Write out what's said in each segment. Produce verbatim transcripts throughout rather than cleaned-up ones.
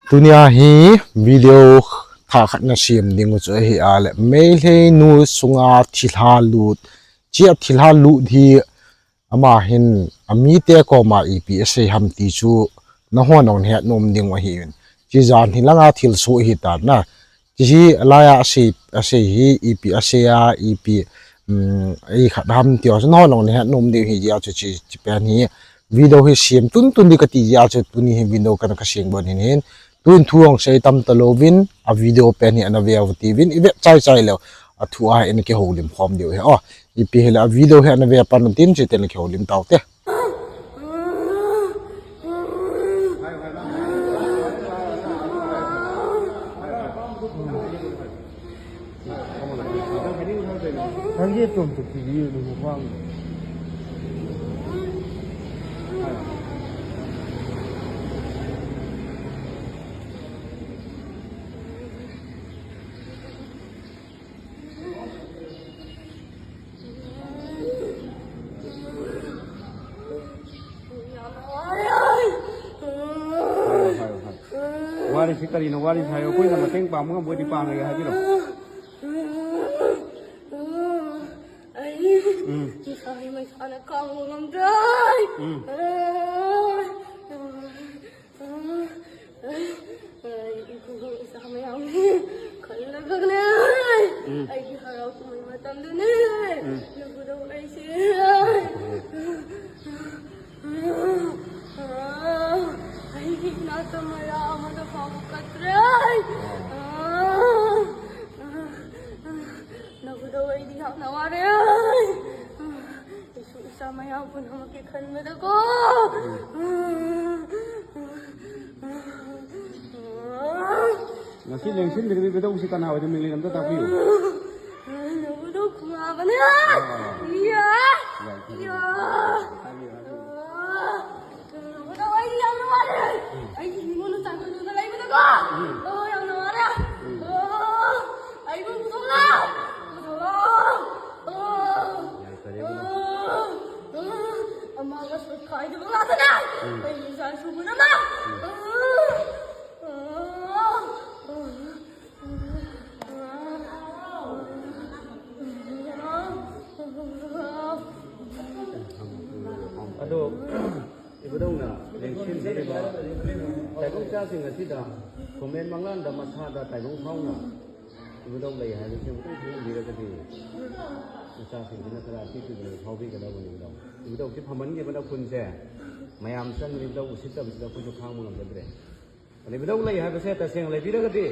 Tunia hi video thah khat nasem ding u chu ahi a le, Meitei nu sunga thilha lut, chia thilha lut hi ama hin amite koma ipi asei ham ti chu nahon nahet nom ding u ahi in. Chi jan hi langa thilsoh hi ta na. Chi hi alai a asei, asei hi ipi asei a, ipi, um, ei khat ham ti chu nahon nahet nom ding u ahi jeh a chu chi, chi pen hi video hi sem tuntun ding kati jeh a chu tuni hi video kana kasem bon hin hin. Tun thu hung sei tam talouvin, a video pen hi ana ve uvin tin, i ve chai chai leu, a thu a ina kihoulim khom diu hi. Oh, ipi hile a video hi ana ve pan u tin, chuteng le kihoulim tau te. Wari si karina, wari si hayo, kuina mateng pam ngam boi di pang ya hajiro. Ai, mm. Isa hi mai sana kang ngam dai. Mm. Ai, iku isa mai ang. Kala gagna. Mm. Ai, harau kumai matan dun. Mm. Nagudaw ai si. Ai, nasa mala ama da pabu katrai. Nagudaw ai di hak naware. Isu isa maya pun hama ke khan mada ko. Ngasi lengsin diri beda usi kana wajah mingli namta tapi. Nagudaw kuma bana. Iya. Iya. Nagudaw ai yang naware. Ai, ni mo na tanto na lai mo na ko. Oh, yang naware. Oh, ai mo ko la. Ko la. Oh. Oh. Oh. Ama ka sut khai de la ta na. Ai, ni san su mo na ma. Oh. Oh. ꯑꯗꯣ, ꯏꯕꯨꯙꯧꯅ ꯂꯦꯡꯁꯤꯟꯕꯤꯔꯤꯕ ꯇꯥꯏꯕꯪ ꯃꯆꯥꯁꯤꯡ ꯑꯁꯤꯗ ꯈꯨꯔꯨꯝꯕ ꯃꯪꯂꯥꯟꯗ ꯃꯁꯥꯗ ꯇꯥꯏꯕꯪ ꯐꯥꯎꯅ ꯏꯕꯨꯙꯧ ꯂꯩ ꯍꯥꯏꯕꯁꯤ ꯑꯃꯨꯛꯇꯪ ꯈꯪꯍꯟꯕꯤꯔꯒꯗꯤ ꯃꯆꯥꯁꯤꯡꯁꯤꯅ ꯈꯔ ꯑꯀꯤꯕ ꯐꯥꯎꯕꯤꯒꯗꯕꯅꯤ ꯏꯕꯨꯙꯧ꯫ ꯏꯕꯨꯙꯧꯁꯤ ꯐꯝꯍꯟꯈꯤꯕꯅ ꯈꯨꯟꯁꯦ ꯃꯌꯥꯝ ꯆꯪꯗꯅ ꯏꯕꯨꯙꯧ ꯎꯁꯤꯠꯇꯕꯁꯤꯗ ꯑꯩꯈꯣꯏꯁꯨ ꯈꯥꯡꯕ ꯉꯝꯖꯗ꯭ꯔꯦ꯫ ꯑꯗ ꯏꯕꯨꯙꯧ ꯂꯩ ꯍꯥꯏꯕꯁꯦ ꯇꯁꯦꯡꯅ ꯂꯩꯕꯤꯔꯒꯗꯤ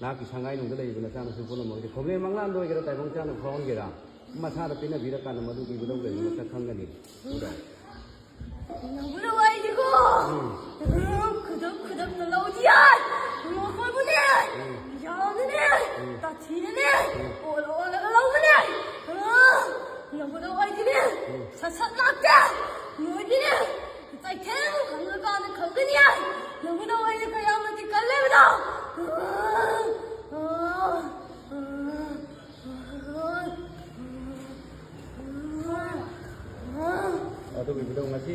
ꯅꯍꯥꯛꯀꯤ ꯁꯪꯒꯥꯏꯅꯨꯡꯗ ꯂꯩꯔꯤꯕ ꯅꯆꯥꯅꯁꯨ ꯄꯨꯝꯅꯃꯛ ꯑꯗꯤ ꯈꯨꯔꯨꯝꯕ ꯃꯪꯂꯥꯟꯗ ꯑꯣꯏꯒꯦꯔꯥ, ꯇꯥꯏꯕꯪ ꯃꯆꯥꯅ ꯐꯥꯎꯍꯟꯒꯦꯔꯥ, ꯃꯁꯥꯗ ꯄꯤꯅꯕꯤꯔꯀꯥꯟꯗ ꯃꯗꯨꯒꯤ ꯏꯕꯨꯙꯧ ꯂꯩꯕ ꯃꯁꯛ ꯈꯪꯒꯅꯤ꯫ ꯏꯕꯨꯙꯧ꯫ ꯏꯕꯨꯙꯧ ꯑꯩꯗꯤꯀꯣ, ꯎꯝ꯫ ꯈꯨꯗꯛ ꯈꯨꯗꯛꯇ ꯂꯧꯗꯤ ꯌꯥꯏ꯫ ꯃꯈꯣꯏꯕꯨꯅꯦ, ꯎꯝ꯫ ꯌꯥꯝꯅꯅꯦ, ꯎꯝ꯫ ꯇꯥꯊꯤꯅꯅꯦ, ꯎꯝ꯫ ꯑꯣꯜꯂ ꯑꯣꯜꯂꯒ ꯂꯧꯕꯅꯦ꯫ ꯏꯕꯨꯙꯧ ꯑꯩꯗꯤꯅꯦ, ꯎꯝ꯫ ꯁꯠ ꯁꯠ ꯂꯥꯛꯇꯦ꯫ ꯅꯣꯏꯗꯤꯅꯦ, ꯆꯩꯊꯦꯡ ꯈꯪꯉꯀꯥꯟꯗ ꯈꯪꯒꯅꯤ꯫ ꯅꯪꯒꯤꯗꯣ ꯑꯩꯅ ꯀꯌꯥꯝ ꯃꯇꯤꯛ ꯀꯜꯂꯦꯕꯗꯣ꯫ ꯑꯗꯨꯒ ꯏꯕꯨꯙꯧ ꯉꯁꯤ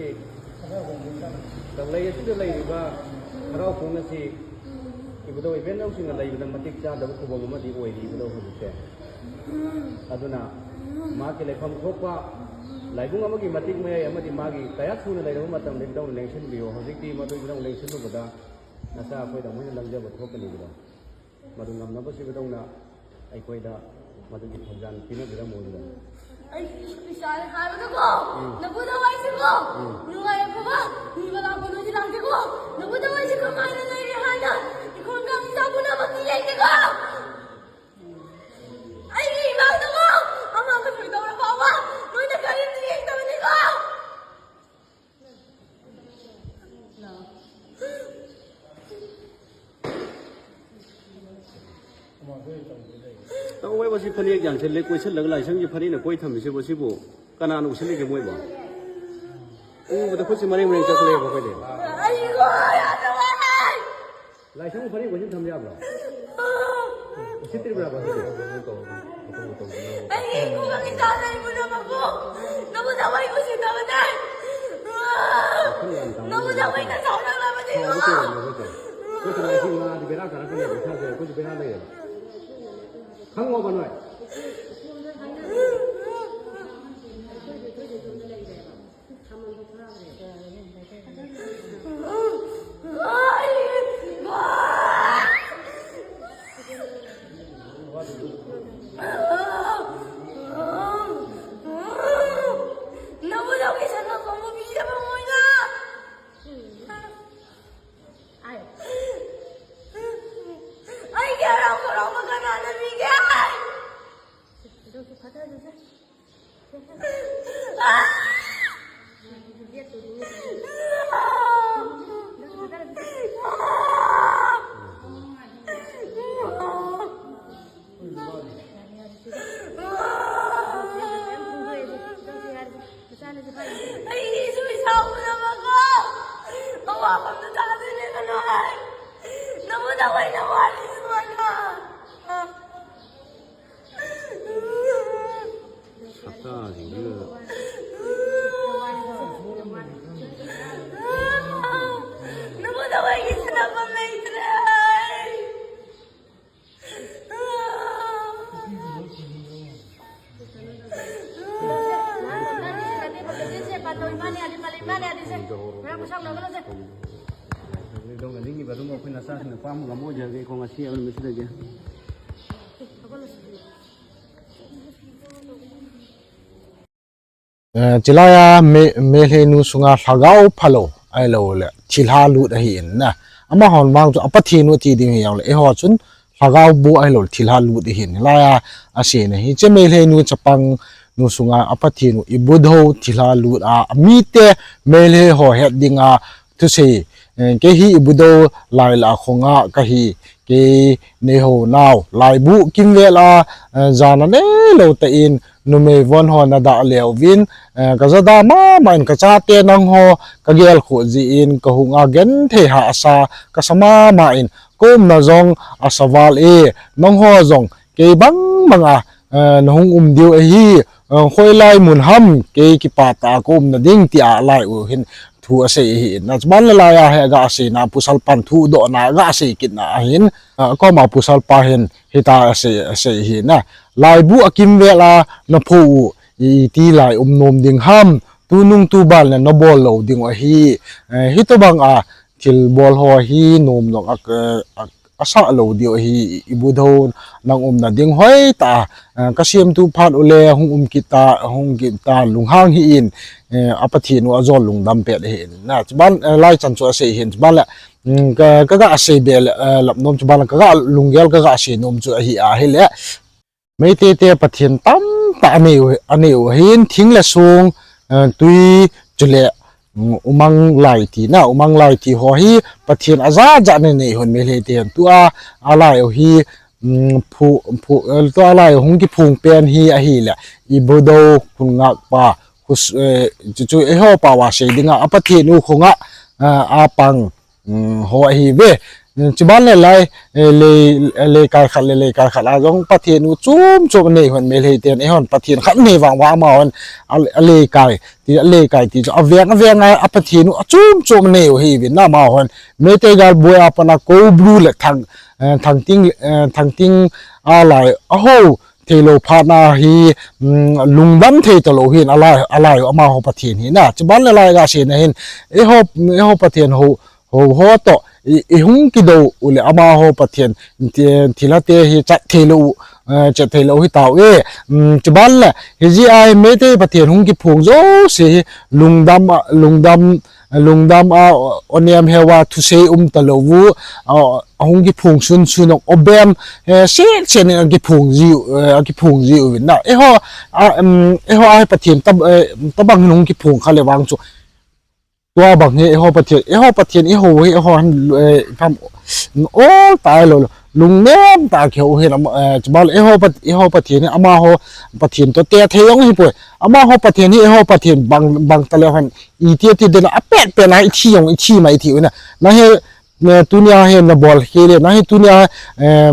ꯀꯪꯂꯩ ꯑꯁꯤꯗ ꯂꯩꯔꯤꯕ ꯍꯔꯥꯎ ꯀꯨꯝꯍꯩ ꯑꯁꯤ ꯏꯕꯨꯙꯧ ꯏꯕꯦꯟꯅꯧꯁꯤꯡꯅ ꯂꯩꯕꯗ ꯃꯇꯤꯛ ꯆꯥꯗꯕ ꯈꯨꯕꯝ ꯑꯃꯗꯤ ꯑꯣꯏꯔꯤ ꯏꯕꯨꯙꯧ ꯍꯧꯖꯤꯛꯁꯦ꯫ ꯑꯗꯨꯅ ꯃꯍꯥꯛꯀꯤ ꯂꯩꯐꯝ ꯊꯣꯛꯄ ꯂꯥꯏꯕꯨꯡ ꯑꯃꯒꯤ ꯃꯇꯤꯛ ꯃꯌꯥꯏ ꯑꯃꯗꯤ ꯃꯥꯒꯤ ꯀꯌꯥꯠ ꯁꯨꯅ ꯂꯩꯔꯕ ꯃꯇꯝꯗ ꯏꯕꯨꯙꯧꯅ ꯂꯦꯡꯁꯤꯟꯕꯤꯌꯨ꯫ ꯍꯧꯖꯤꯛꯇꯤ ꯃꯗꯨ ꯏꯕꯨꯙꯧꯅ ꯂꯦꯡꯁꯤꯜꯂꯨꯕꯗ ꯅꯆꯥ ꯑꯩꯈꯣꯏꯗ ꯑꯃꯨꯛ ꯍꯦꯟꯅ ꯂꯪꯖꯕ ꯊꯣꯛꯀꯅꯤ ꯏꯕꯨꯙꯧ꯫ ꯃꯗꯨ ꯉꯝꯅꯕꯁꯨ ꯏꯕꯨꯙꯧꯅ ꯑꯩꯈꯣꯏꯗ ꯃꯗꯨꯒꯤ ꯊꯧꯖꯥꯜ ꯄꯤꯅꯕꯤꯔꯝꯃꯨ ꯏꯕꯨꯙꯧ꯫ ꯑꯩ ꯏꯆꯥꯅ ꯍꯥꯏꯕꯗꯀꯣ, ꯎꯝ꯫ ꯅꯕꯨꯙꯧ ꯑꯩꯁꯦꯀꯣ, ꯎꯝ꯫ ꯅꯨꯡꯉꯥꯏ ꯑꯐꯕ ꯅꯤꯕ ꯂꯥꯛꯄ ꯅꯣꯏꯗꯤ ꯂꯥꯛꯇꯦꯀꯣ꯫ ꯅꯕꯨꯙꯧ ꯑꯩꯁꯦ ꯀꯃꯥꯏꯅ ꯂꯩꯔꯦ ꯍꯥꯏꯅ ꯏꯈꯣꯡ ꯏꯆꯥ ꯄꯨꯝꯅꯃꯛꯇꯤ ꯂꯩꯇꯦꯀꯣ꯫ ꯑꯩꯒꯤ ꯏꯃꯥꯗꯨꯕꯨ ꯑꯃ ꯀꯩꯁꯨ ꯇꯧꯔ ꯐꯥꯎꯕ ꯅꯣꯏꯅ ꯀꯔꯤꯝꯇ ꯌꯦꯡꯗꯕꯅꯤꯀꯣ꯫ ꯇꯧꯋꯦꯕ ꯁꯤ ꯐꯅꯦꯛ ꯌꯥꯟꯁꯤꯜꯂꯦ, ꯀꯣꯏꯁꯤꯜꯂꯒ ꯂꯥꯏꯁꯪꯒꯤ ꯐꯅꯦꯛꯅ ꯀꯣꯏ ꯊꯝꯃꯤꯁꯤꯕꯨ, ꯁꯤꯕꯨ ꯀꯅꯥꯅ ꯎꯁꯤꯜꯂꯤꯒꯦ ꯃꯣꯏꯕꯨ? ꯎꯕꯗ ꯈꯨꯠꯁꯤ ꯃꯔꯦꯡ ꯃꯔꯦꯡ ꯆꯠꯈꯠꯂꯛꯑꯦꯕ ꯑꯩꯈꯣꯏꯗꯤ꯫ ꯑꯩ ꯂꯥꯏꯁꯪ ꯐꯅꯦꯛ ꯀꯣꯏꯁꯤꯟ ꯊꯝ ꯌꯥꯕ꯭ꯔꯣ? ꯎꯁꯤꯠꯇ꯭ꯔꯤꯕ꯭ꯔꯥꯕ ꯑꯗꯨꯗꯤ? ꯑꯩꯒꯤ ꯏꯃꯨꯡꯒꯤ ꯆꯥ ꯂꯩꯕ ꯄꯨꯝꯅꯃꯛꯄꯨ ꯅꯕꯨꯙꯧ ꯑꯩ ꯎꯁꯤꯠꯇꯕꯅꯦ꯫ ꯋꯥꯈꯜ ꯌꯥꯝ ꯇꯥꯡꯃꯟꯕ ꯅꯕꯨꯙꯧ ꯑꯩꯅ ꯁꯥꯎꯔꯛꯂꯕꯗꯤ ꯁꯥꯎꯕ ꯀꯩꯗꯧꯅꯣ ꯑꯩꯈꯣꯏꯁꯦ? Koichu lai si ma di bera kara kuni sa se, koichu bera le. Khang mo ba noi. Eh, chilai a me, Meitei nu sunga lhagao phalou ahilou le thilha lut ahi in na. Amahon vang chu a Pathen u ti ding hi jong le, eiho chun lhagao bu ahilou le thilha lut ahi in. Hilai a asei na hi, che Meitei nu chapang nu sunga a Pathen u Ibudo thilha lut a, amite Meitei ho het dinga thusei, eh, kei hi Ibudo lai la khonga kahi, kei neiho nau laibu kimvel a, eh, jana neilou tah in numei von ho nadah leu vin, eh, kaja da mama in kachate nangho kagel khoh jeh in kahung a genthei hahsa kasa mama in kaumna jong asa val e, nangho jong kei bang banga, eh, nahung um diu ahi, eh, hoilai mun ham kei kipah tah a kaumna ding tia lai u hin thu asei ahi in. Chuban le lai a hi aga sei na pasal pan thudoh na aga sei kit na ahin, eh, koma pasal pa hin hita asei, asei ahi na. Laibu akimvel a napho u iti lai um nom ding ham, tunung tuban le nabol lou ding u ahi, eh, hitobang a thilbol ho hi nom nong a, a, asah lou diu ahi, Ibudo nang umna ding hoitah a, eh, kasemtup phat u le hung um kit ta, hung kit ta lunghang hih in, eh, a Pathen u ajol lungdam pet ahi in. Na, chuban, eh, lai chan chu asei ahin, chuban le, mm, ka, kaga sei be le, eh, lap nom chuban le kaga lunggel kaga sei nom chu ahi a, ahile Meitei te Pathen tamtah anei u, anei u ahin, thing le song, eh, tui, chule, mm, umang lai ti na, umang lai ti ho hi Pathen ajat jat anei u ahin, Meitei te hin tua, alai u hi, mm, phu, phu, eh, tua alai u hung kiphong pen hi ahile, Ibudo khun ngak pa, khus, eh, chu, chu eiho pao a sei dinga, a Pathen u khunga, eh, apang, um, ho ahi ve. Um, chuban le lai, eh, lei, eh, leikai khat le leikai khat a jong Pathen u chom chom anei u ahin, Meitei ten eihon Pathen khat nei vang uva amahon a, aleikai ti, aleikai ti chu aveng aveng a, a Pathen u achom chom anei u ahi vin na amahon. Meitei gal boi a pat a Koubru le Thang, eh, Thangting, eh, Thangting a lai a ho theilou phat na hi, um, lungdam thei talou hin alai, alai u amaho Pathen hi na. Chuban le lai ga sei na hin, eiho, eiho Pathen ho, ho, ho toh, i, ihung kidou u le amaho Pathen, thi, thilha te hi chat theilou, eh, chat theilou hi tau e. Um, chuban le, hijeh a hi Meitei Pathen hung kiphong jouse hi, lungdam a, lungdam, lungdam a, o, onem heuva thusei um talou u, a, ahung kiphong sun sun ong obem, eh, set set in akiphong jiu, eh, akiphong jiu vin na. Eiho, a, um, eiho a hi Pathen tab, eh, tabang hung kiphong kha le vang chu. Tua bang hi eiho Pathen, eiho Pathen, eiho hi, eiho han, eh, pham, ol tai lou, lungnem tah a kiho u hin, am, eh, chuban eiho Pat-, eiho Pathen hi amaho Pathen toh te thei jong hi poi. Amaho Pathen hi eiho Pathen bang, bang taleu hen, iti ati den a pet pet na ithi jong, ithi mai ithi u na. Na hi, eh, tunia hi nabol khel le, na hi tunia, eh,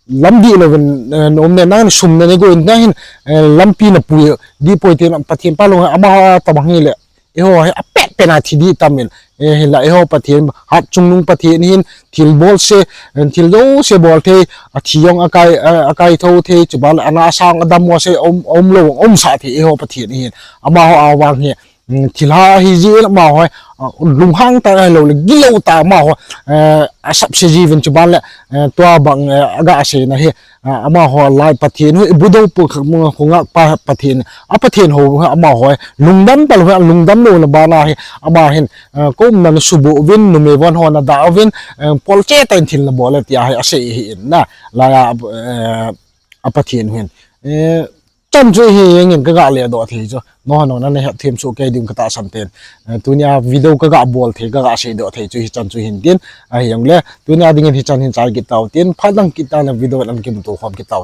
lam dih louvin, eh, na um ne, na sum na nei go in, na hin, eh, lampi napui dih poi tin Pathen pa lung amaho tabang hile. eiho hi apet pet a thi ding tam in. Eh, hinla eiho Pathen, hatchungnung Pathen hin, thil bol se, eh, thil jouse bol thei, athi jong akai, eh, akai thou thei, chuban le ana asang adam mo se, um, umlou, umsah thei eiho Pathen hin. Amaho avang hi, um, thilha ahi jeh in amaho, ah, lunghang tah ahilou le, gilou tah amaho, eh, asap se jiuvin chuban le, eh, tua bang, eh, aga seina hi, ah, amaho lai Pathen ho, ibudou pu kha, mu, khunga pa Pathen, a Pathen ho, amaho, lungdam talou, lungdam louna bana hi, ama hin, eh, koumna nasuboh uvin, numei von ho nadah uvin, eh, polche tah in thil nabol e tia hi asei ahi in na, laiya, eh, a Pathen hin. Eh, chan chu hi jeng in kaga ledoh thei chu. Nangho nana hethem soh kei ding katahsan ten. Eh, tunia video kaga bol thei, kaga seidoh thei chu hichan chu hin tin. Ahijongle, tunia dingin hichan hin chai kit tau tin. Phat lang kit tah le video in kimuto khom kit tau.